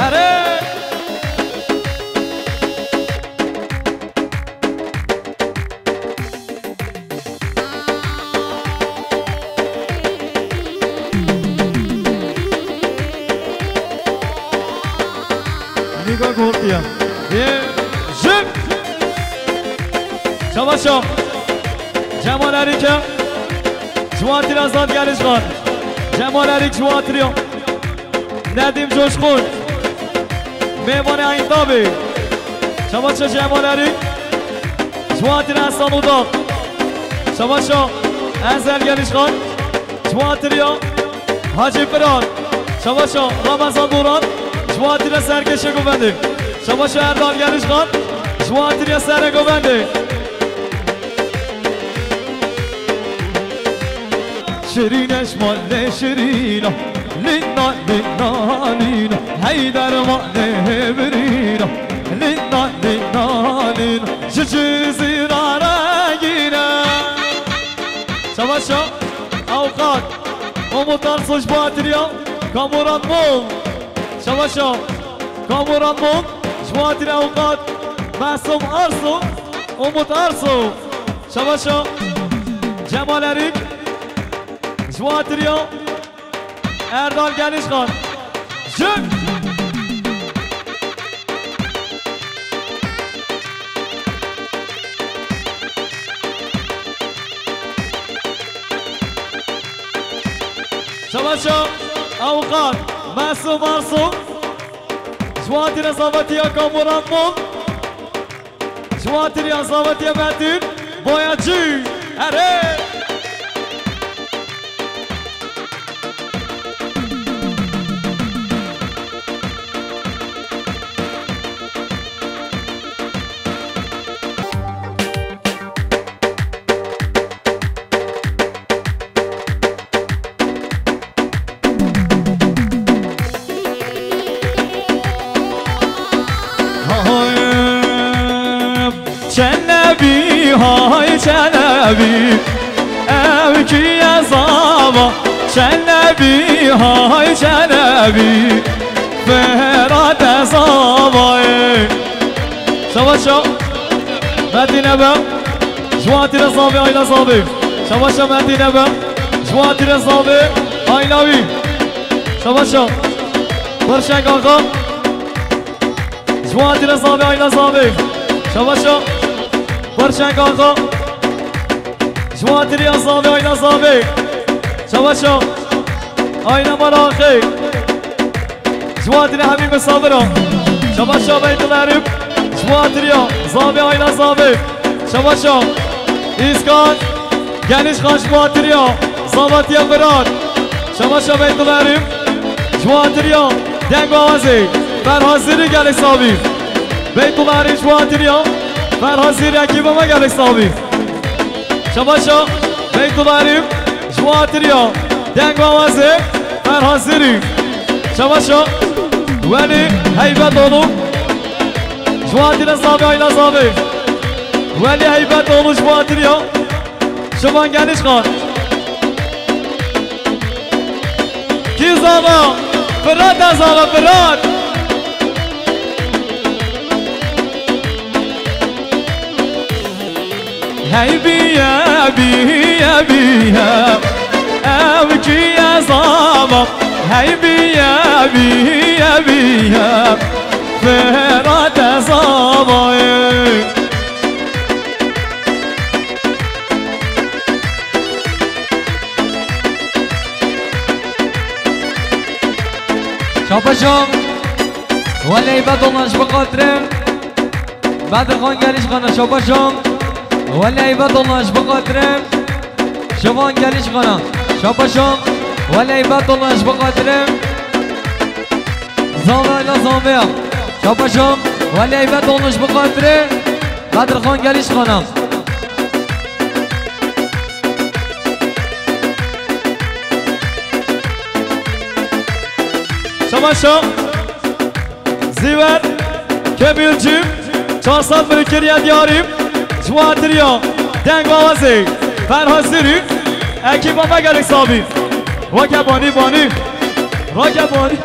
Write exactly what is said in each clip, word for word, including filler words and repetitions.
Erê! Nîga gotiye. Yê jim. Çabaşa. Cemal Erîke. Ji Watîra Zad Gelişxan. Cemal Erîk ji Watîriya. Nedîm Coşkun. Mêvanê Eyntabê. Çabaşa Cemal Erîk. Ji Watîra Esen Odak. Çabaşa Ezel Gelişxan. Ji Watîriya Hacî Firat. Çabaşa Ramazan Duran. Ji Watîriya Serkeşê Govendê. Çabaşa Erdal Gelişxan. Ji Watîriya Serê Govendê. Şirîne ji malê şirîna. Lîna, lîna, lîna. Hey dermanê hêvirîna. Lîna, lîna, lîna. Ji Cizîra regîne. Çabaşa Ewqat. Umut Arsoy ji Batiriya. Kamuran Mol. Çabaşa Kamuran Mol. Ji Batiriya Ewqat. Mesum Arsoy. Umut Arsoy. Çabaşa Cemal Erîk. Ji Batiriya. Erdal Gelişxan. Jin. Çabaşa Ewqat. Mesûm Arsu. Ji Watîra Zavetiya Kamuran Mol. Ji Watîriya Zavetiya Metîn Boyacî. Erê! Hay, Çelebî, hay Çelebî, ew kî ye zava? Çelebî, hay Çelebî, Ferate zava ye. Şabaşa Metîne be. Ji Watîra Zavê, Ayla Zavê. Şabaşa Metîne be. Ji Watîra Zavê, Ayla wî. Şabaşa Birşeng Axa. Ji Watîra Zavê, Ayla Zavê. Şabaşa Birşeng Axa. Ji Watîriya Zavê, Ayla Zavê. Şabaşa Ayla Maraxê. Ji Watîriya Hemî Misafira. Şabaşa Beytullah Erîm. Ji Watîriya Zavê, Ayla Zavê. Şabaşa Îskan Gelişxan, ji Watîriya Zavetiya Firat. Şabaşa Beytullah Erîm. Ji Watîriya Deng Awazê. Ferhazirî gelek savî. Beytullah Erîm ji Watîriya Ferhazirî, ekîba me gelek savî. Şabaşa Beytullah Erîm ji Watîriya Deng Awazê. Ferhazirî. Şabaşa Welî Heybetoğlu ji Watîriya Zavê, Ayla Zavê. Welî Heybetoğlu ji Watîriya Şivan Gelişxan. Kî zava? Firat e zava, Firat. Hey biye, biye, biye. Ew kî ye zava? Hey biye, biye, biye. Firat e zava ye. Şabaşa. Welê Bedolan ji bo xatirê Bedirxan Gelişxana, şabaşa. Welê Bedolan ji bo xatirê Şivan Gelişxana, şabaşa. Welê Bedolan ji bo xatirê Zavê, Ayla Zavê ya, şabaşa. Welê Bedolan ji bo xatirê Bedirxan Gelişxana. Şabaşa. Zîwer Kemîlcî, çar sed bin kiriye diyarî, ji Watiriya Deng Awazê, Ferhazirî, ekîba me gelek savî. Rake banî banî. Rake banî.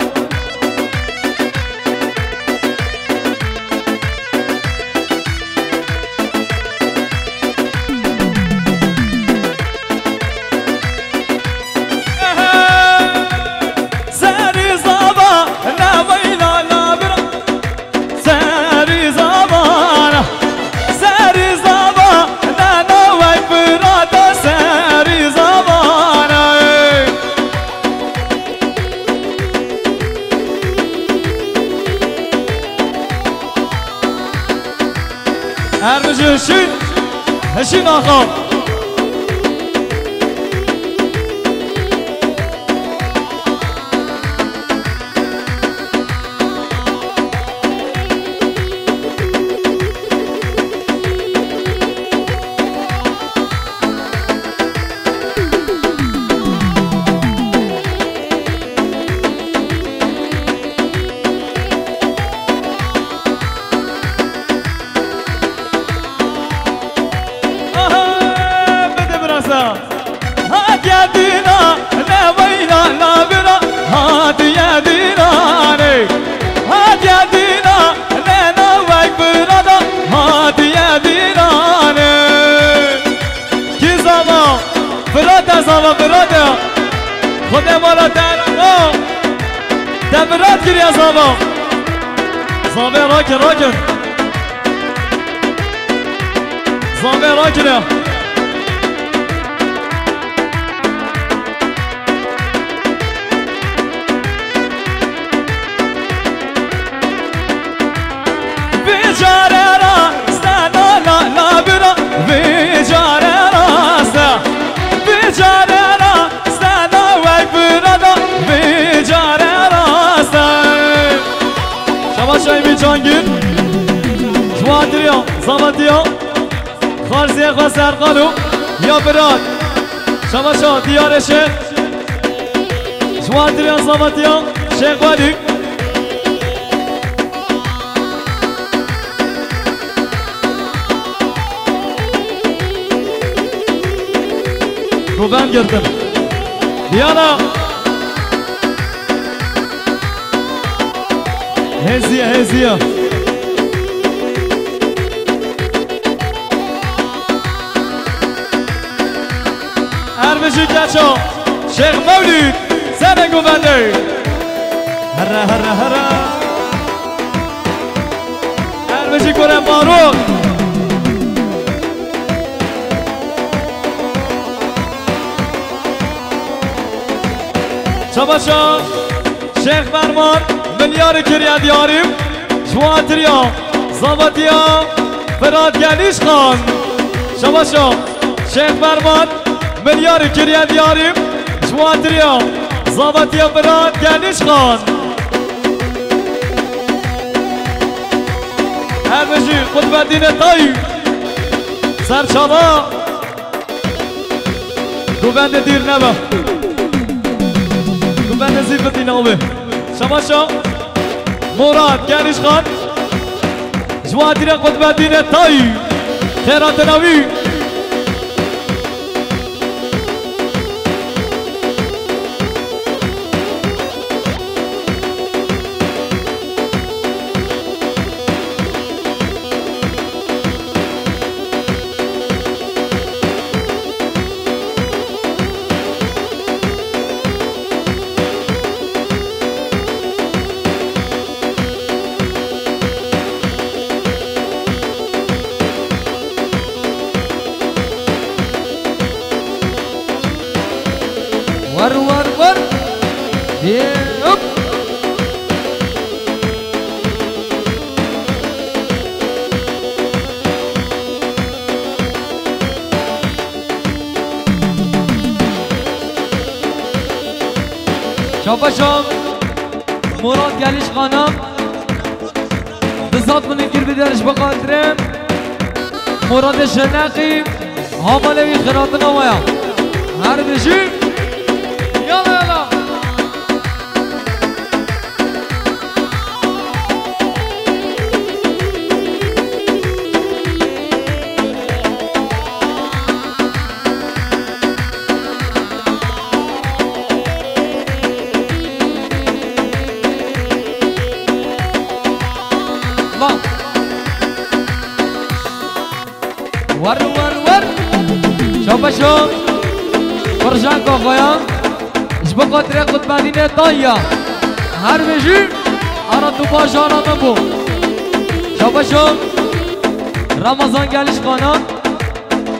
Çînaxa. Aha, bide birasa. Hatiye dîna, ne weyna nabira, hatiye dîna ne. Hatiye dîna, ne na wek birada, hatiye dîna ne. Kî zava? Birada zava, birada. Xwedê mala te, o. Te birad kiriye zava. Zave rakin, rakin. Zave rakine. Vê care raste, la, la, la, bira. Vê care raste. Vê care raste, la, wek bira da. Vê care raste. Şabaş Eymî Cangir. Ji wan tiriya, zavetiya. Xarziyê xwe Serqal û ya Firat. Şabaşa Diyarê Şêx. Ji wan tiriya zavetiya Şêx Welî. Govend girtin. Diyana. Hêziye, hêziye. Erbijî Keço, Şêx Mewlîd, serê govendê. Here, here, here. Erbijî Kurê Farûq. Şabaşa. Şêx Ferman, milyarê kiriye diyarî. Ji wan tiriya zavetiya Firat Gelîşxan. Şabaşa. Şêx Ferman, milyarê kiriye diyarî. Ji wan tiriya zavetiya Firat Gelîşxan. Her bijî Qutbedînê Tayî. Serçava. Govendê dîr nebe. Govendê zî bitî navê. Şabaşa. Murat Gelîşxan. Ji wan tiriya Qutbedînê Tayî. Xêratina wî. War, war, war. Ye, hop. Şabaşa Murat Gelîşxana. Di sed min kir bideriş bi xatirê Muratê Şeneqî. Hamalê wî xiratina we ya. Her bijî. Yala, yala. Va. War, war, war. Şabaşo. Birjanka xwe ya. Ji bo xatirê Qutbedînê Tayî ya. Her bijî. Ara tu baş ara min bû. Şabaşo. Ramazan Gelîşxana.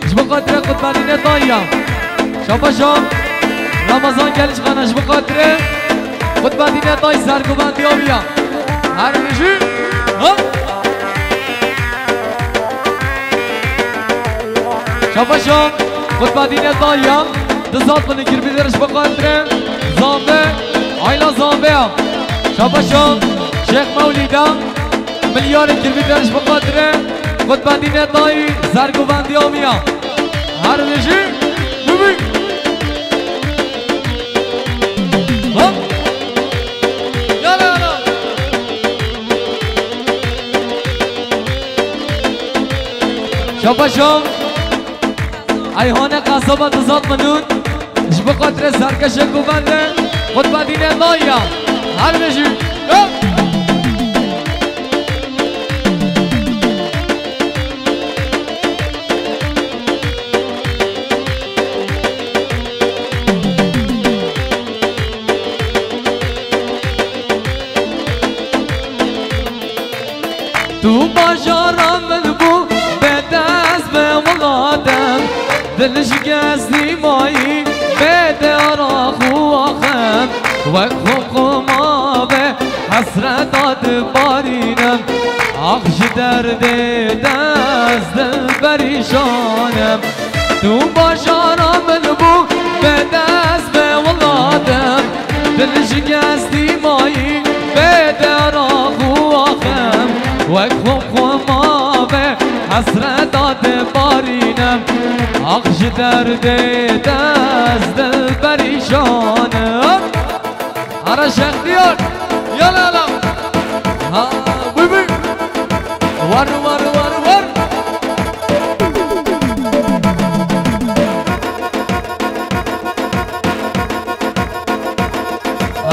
Ji bo xatirê Qutbedînê Tayî ya. Şabaşo. Ramazan Gelîşxana ji bo xatirê Qutbedînê Tayî sergovendiya wî ya. Her bijî. Hop. Şabaşan, xutba dîne daya, di zat min kirbî deriş biqatire, zambe, ayla zambe ya. Şabaşan, Şêx Mewlîda, milyarê kirbî deriş biqatire, xutba dîne dayî, zergovendî amiya. Her bijî, bibî. Hop. Yala, yala. Şabaşan. Eyhane qasaba dizat minûn. Ji bo xatirê serkeşê ku bende. Xutba dîne naya. Her bijî. Yo. Tu bajara min bû, bê dest bê welatem, dil ji gestî mayî, bê dera xwe axem, wek xwe xwe mave, hesreta dibarînim, ax ji derdê dest dil perîşanim. Tu bajara min bû, bê dest bê welatem, dil ji gestî mayî, bê dera xwe axem, wek xwe xwe mave, hesreta dibarînim, ax ji derdê dest dil perîşanim. Ara Şexdiyar, yala yala. Ha, bûy bûy. War, war, war, war.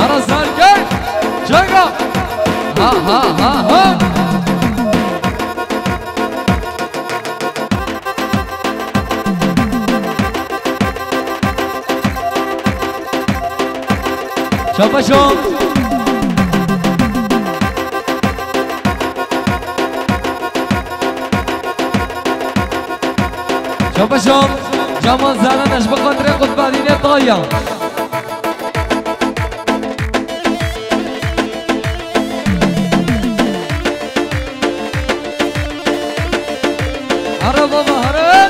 Ara Serkey, çeka. Ha, ha, ha, ha. Şabaşo. Şabaşo. Cemal Zeren, ez ji bo xatirê xutbadînê taya. Here baba, here.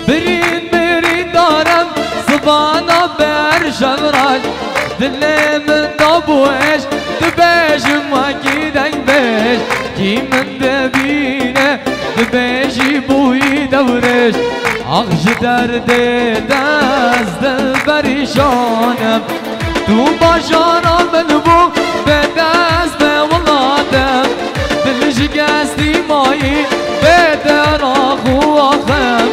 Birîn birîn darem, zibana ber şevraş. Dilê min da bû êş, dibêjim wekî dengbêj. Kî min dibîne, dibêjî bûyî dewrêj. Ax ji derdê dest dil perîşanim. Tu bajara min bû, bê dest bê welatim. Dil ji gestî mayî, bê dera xwe axim.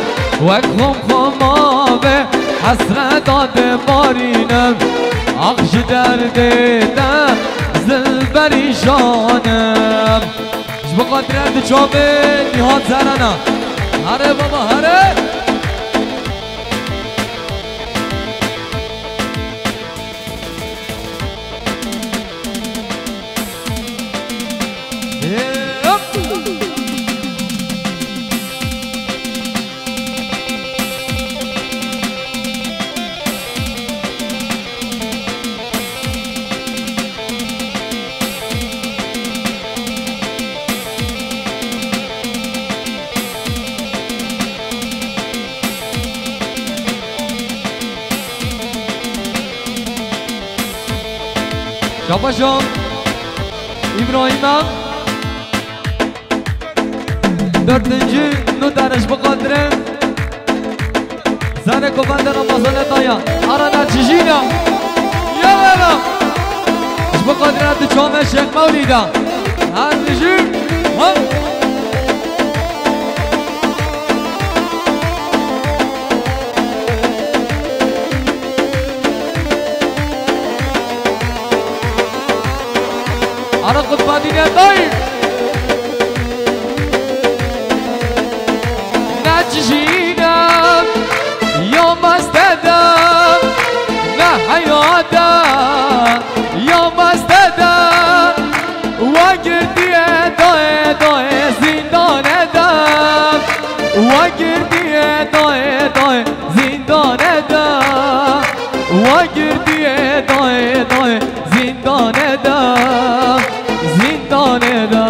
Wek xwe xwe mave, hesreta dibarînim. Ax ji derdê te zil perîşanim. Ji bo xatirê du çavê Nîhat Zerana. Here baba, here. Şabaşo. İbrahim'e. Dördüncü notara ji bo xatirê. Zane kovende Ramazanê daya. Arana çijîna. Ya vera. Ji bo xatirê tu çame Şêx Mewlîda. Her dijî. Ha. Ara xutba dîne dayî. Ne cihîne ya mestede, ne heyate ya mestede. Wa girtiye dayê dayê zîndane de. Wa girtiye dayê dayê zîndane de. Wa girtiye Zîndanê de, zîndanê de.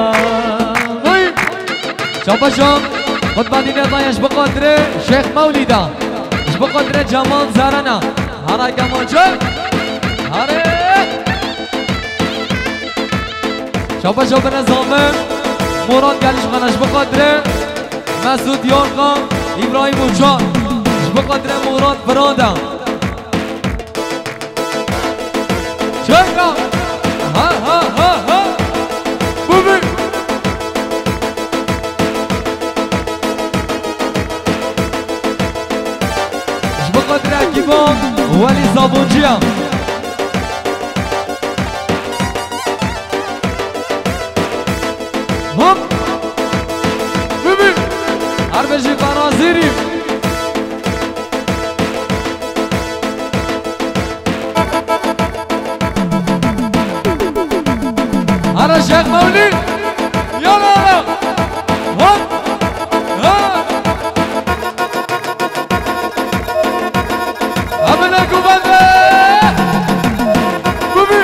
Hey! Şabaşa, xutba dîne daye ji bo xatirê Şêx Mewlîda. Ji bo xatirê Cemal Zarana. Hara Kemançe. Hare! Şabaşa bine zamin. Murat gelîş xana ji bo xatirê Mesûd Yorxa, Îbrahîm Uçar. Ji bo xatirê Murat Firanda. Çeka! Ha, ha, ha, ha! Bûbî! Ji bo xatirê Ekîba Welî Sabunciya. Hop! Bûbî! Her bijî Ferazîrî! Ara Şêx Mewlî. Yala, yala. Hop. Ha. Amine kuvvete. Kubi.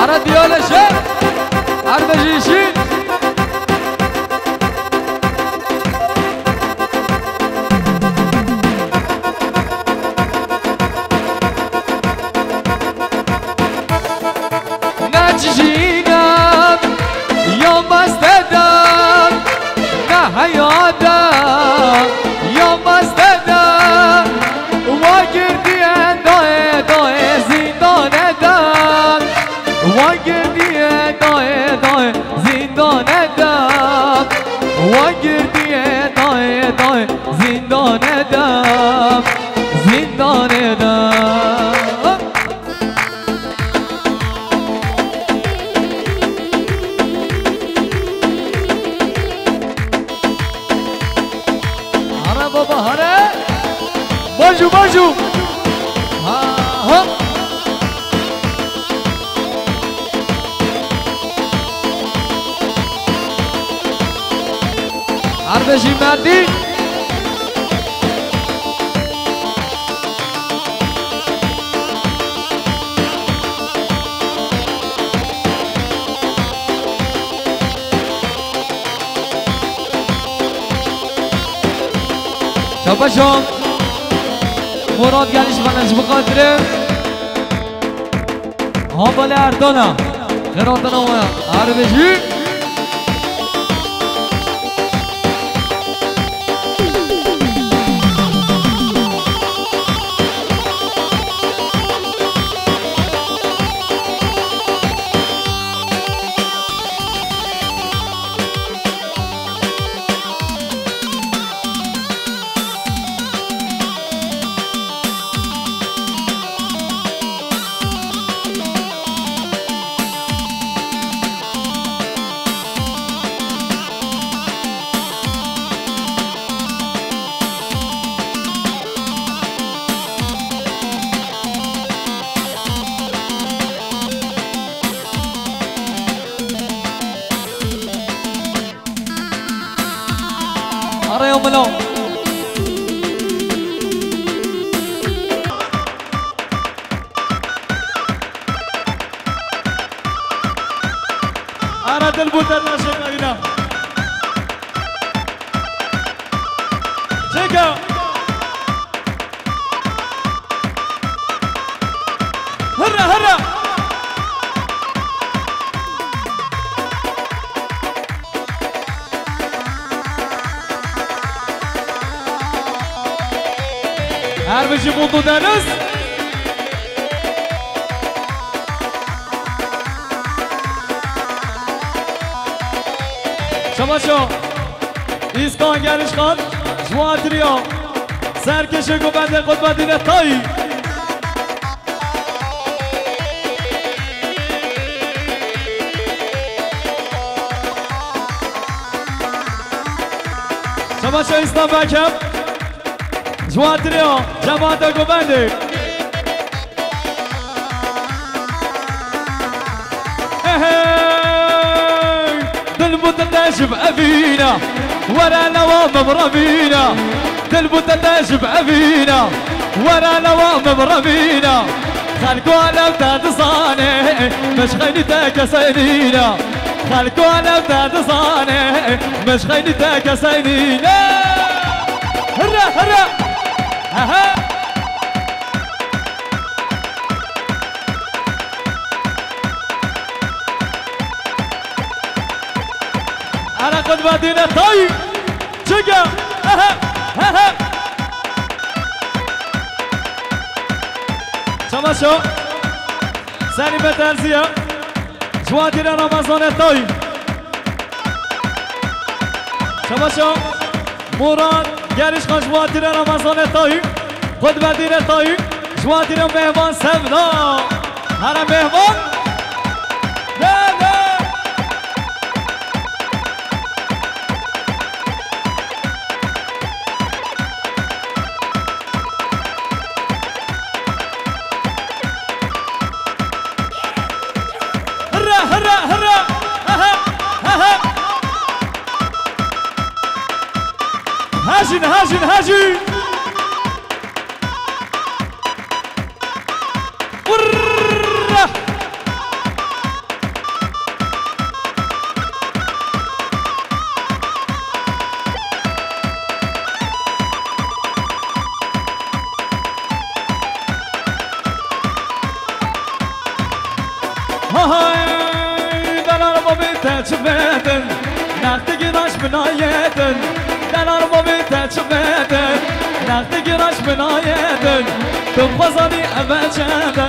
Ara diyale Şêx. Arbejî şî. Necîna ya mesteda, ne heyada ya mesteda, wa girdiye dayê dayê zîndanê de. Wan girdiye dayê dayê zîndanê de. Wan girdiye dayê dayê zîndanê de. Zîndanê de. Hare baba, hare. Bajû, bajû. Ha, ha. Arbejî Merdî. Şabaşo. Murat gelişmane ji bo xatirê Havale Erdana. Xêratana we. Arbejî. Araya Milo. Ara dil bû te şêka îna. Şêka. Hira, hira. Her bijî Mutlu Deniz. Şabaşo. Îskan Gerişxan. Ji bo hatiriya serkêşê ku bendê xutba dîne tayî. Şabaşo Îslam Bekem. Ji wan tiriyo cemaata govendê. Ehey! Dil mutleş bi evîna. Were newa min revîna. Dil bû te te ji bi evîna, were lewa min bi revîna. Xelko elew te dizane, min ji xeynî te kesey nîne. Xelko elew te dizane, min ji xeynî te kesey nîne. Hire, hire. Ehe. Ara xwe dibe dîne tay. Çike. Ehe. Ehe. Çamaşo. Serî beterziye. Ji watîre Ramazanê tay. Çamaşo. Murat Gerîşxan ji watîre Ramazanê tay. Xwe dibe dîne tay. Ji watîre Mehman Sevda. Here Mehman. Ne, ne. Hire, hire, hire. Ehe, ehe. Hejin, hejin, hejin. Urra! Hay, danar babê te çi vedin, nextî giraş binayetin. Danar babê te çi vedin, nextî giraş binayetin. Tu xwezanî eve çende,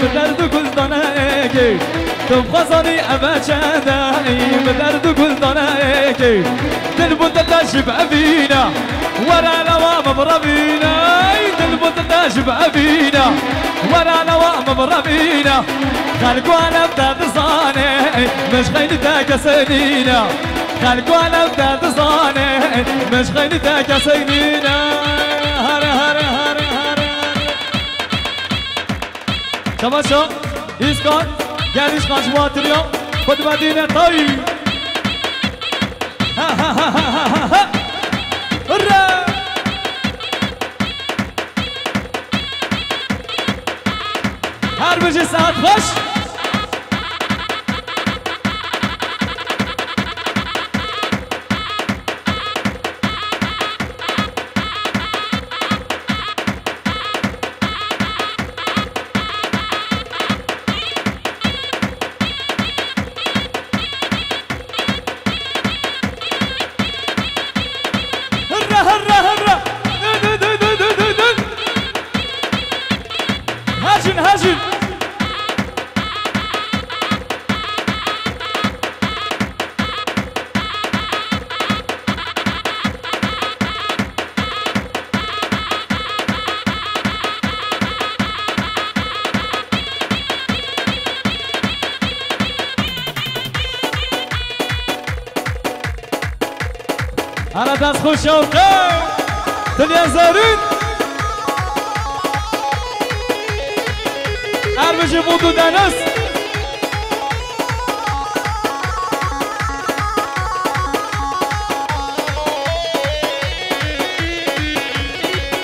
bi derd û gul dane êkê. Tu xwezanî eve çende, bi derd û gul dane êkê. Dil bû te te ji bi evîna, were lewa min bi revîna. Dil bû te te ji bi evîna, were lewa min bi revîna. Xelko elew te dizane, min ji xeynî te kesey nîne. Xelko elew te dizane, min ji xeynî te kesey nîne. Here, here, here, here, here. Çamaşo, Îskan, Gerîşxan ji watiriya, xwe dibe dîne tay. Ha, ha, ha. Hurra! Her bijî, saet xweş. Hurra, hurra, hurra! Dön, dön, dön. Hejin, hejin! Here dest xweş şewqe. Dinya zerîn. Her bijî Mûd û Deniz.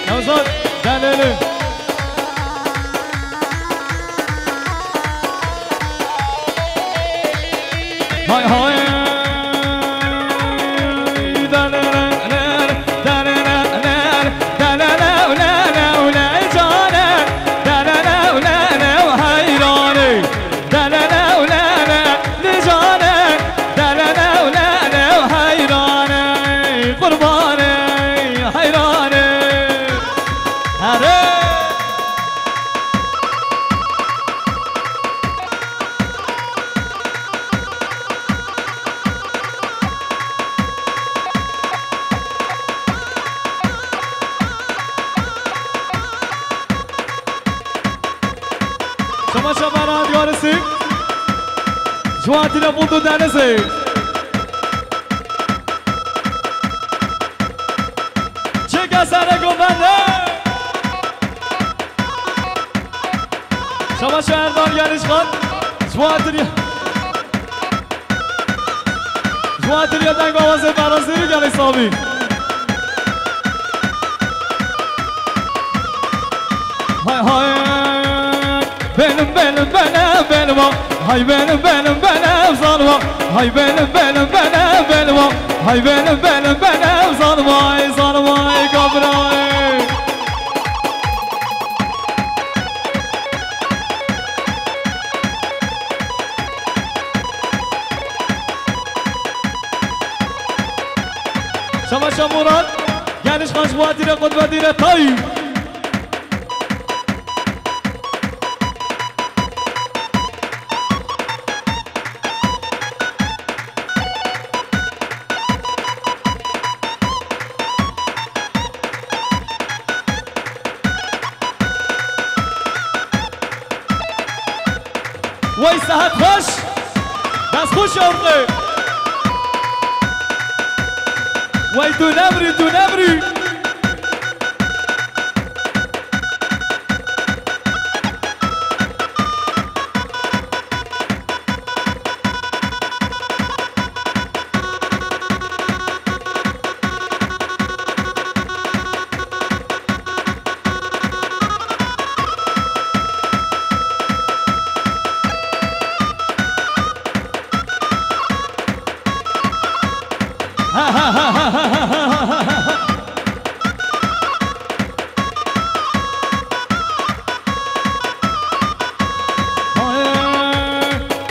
Newzad Delêlî. Hay hay. Qurbanê heyranê. Here. Şema şema rahat yarisi. Ji wan tîne Mûd û Denizê. Çêke serê govende. Şema şema Erdal Gelişxan. Ji wan tîne. Ji wan tîne deng awazê Berazîrî gelê sabî. Hay, benim, benim, benim, benim o. Hay, benim, benim, benim, zalma. Hay, benim, benim, benim, benim o. Hay, benim, benim, benim, zalma, zalma, kabra. Şama Şamuran, geliş xanş vatire, qut vatire, tay. Wey sehet xweş. Dest xweş ortê. Wey tu nebrî, tu nebrî.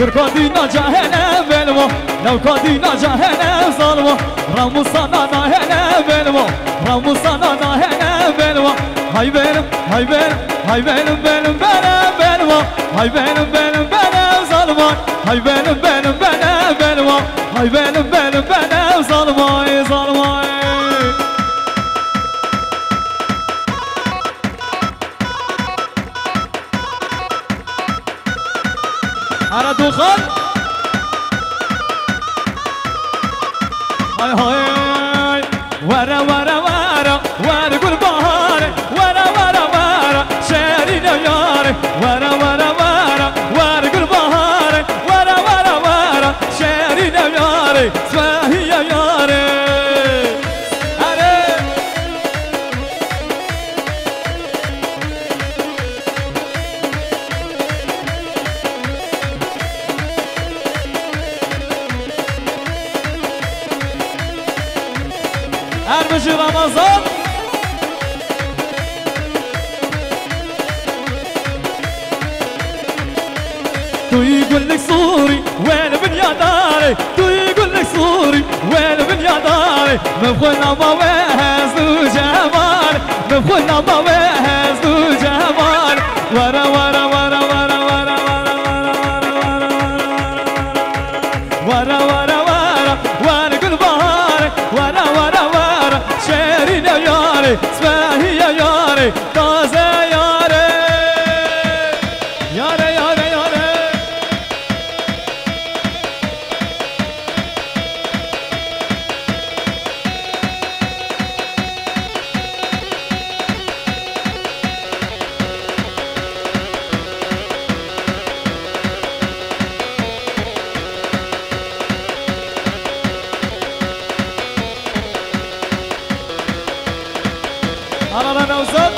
Kurka dîna cahene belmo, newka dîna cahene zalmo, ramusana nahene belmo, ramusana nahene belmo. Hay benim, hay benim, hay benim, benim, benim, belmo. Hay benim, benim, benim zalmo, hay benim, benim, benim, belmo. Hay benim, benim, benim zalmo, zalmo. Ara doxan. Hay hay. Were were were, were gul bahare. Were were were, şerîne yare. Were were were, were gul bahare. Were were were, şerîne yare. Svahiye yare. Are. Her bijî Ramazan. Tu yî gullik sûrî, wê li binya darê. Tu yî gullik sûrî, wê li binya darê. Min xwe nama wê hezd û cemal. Min xwe nama wê hezd û cemal. Were, were, were, were, were, were, were, were, were, were, were, were, were, were, were, gul bahare. Were, were, were, şerîne yare. Svahiye yare. Taze yare. Yare, yare, yare. Arada Nevzat.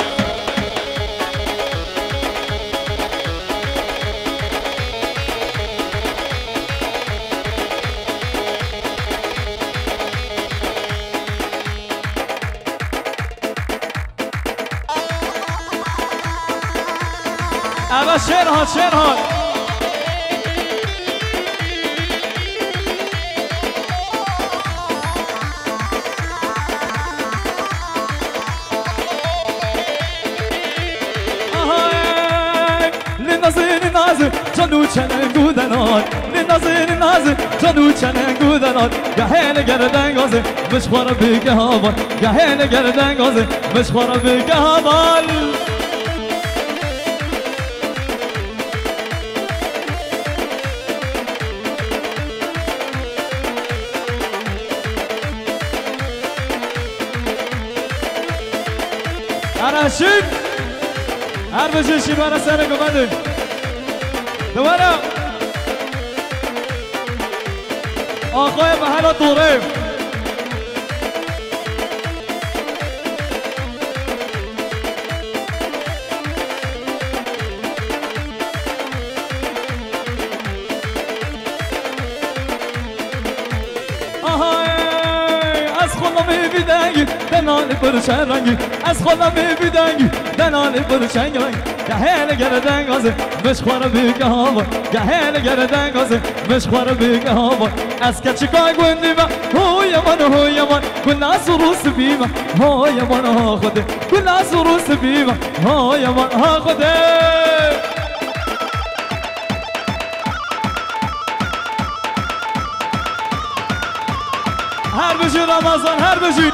Eve şêr hat, şêr hat. Ahay, li nazê, li nazê, can û çeleng û denan. Li nazê, li nazê, can û çeleng û denan. Gehê li gerdengazê, min ji xwe re bike heval. Gehê li gerdengazê, min ji xwe re bike heval. Ara şîn. Her bijî şîbara serê gumedê. Dewara. Axayê mehela Torê. Dengî, denalê birçe rengî, ez xwe nemê bî dengî, denalê birçe rengî. Gehê li gere dengazê, min ji xwe re bike hava. Gehê li gere dengazê, min ji xwe re bike hava. Ez keçika gundî me, ho yeman, ho yeman, guna zûr û sibî me, ho yeman, ha Xwedê, guna zûr û sibî me, ho yeman, ha Xwedê. Her bijî Ramazan, her bijî.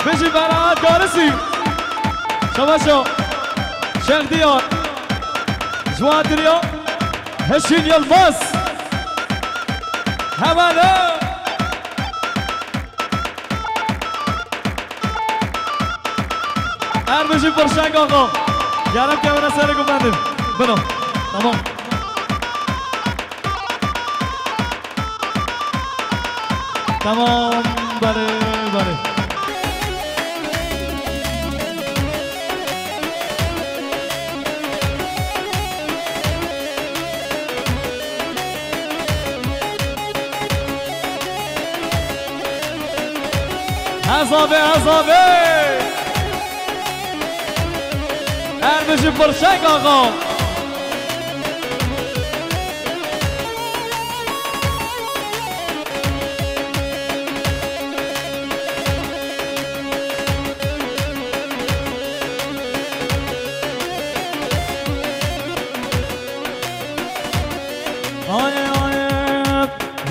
Bijî Beraat Garisî. Şebaşo. Şêx Diyar. Ji wan diriya Hişîn Yilmaz. Hemen he. Her bijî Birşeng Axa. Yarim kevine serê ku bendim. Bino. Tamam. Tamam. Bale, bale. Hezabê, hezabê. Her bijî Birşeng Axa. Ay, ay,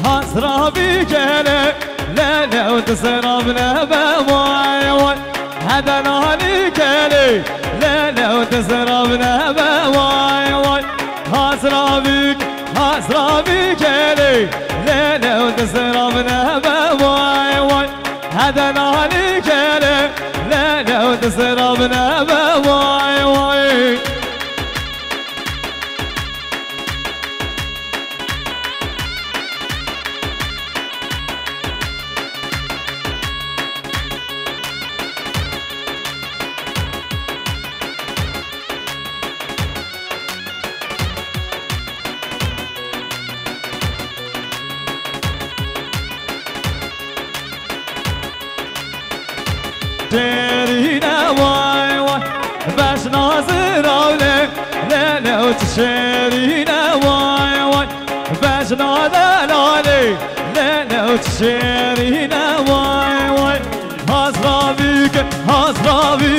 hazra bî gelê, lele û dizra binebe, vay, vay. Hede nalî gelê, lele û dizra binebe, vay, vay. Hazra bî, hazra bî gelê, lele û dizra binebe, vay, vay. Hede nalî gelê, lele û dizra binebe, vay, vay. Şêrîne vay vay, beşna ziravle, lele û çi şêrîne vay vay. Beşna delalê, lele û çi şêrîne vay vay. Hazra bîke, hazra bî.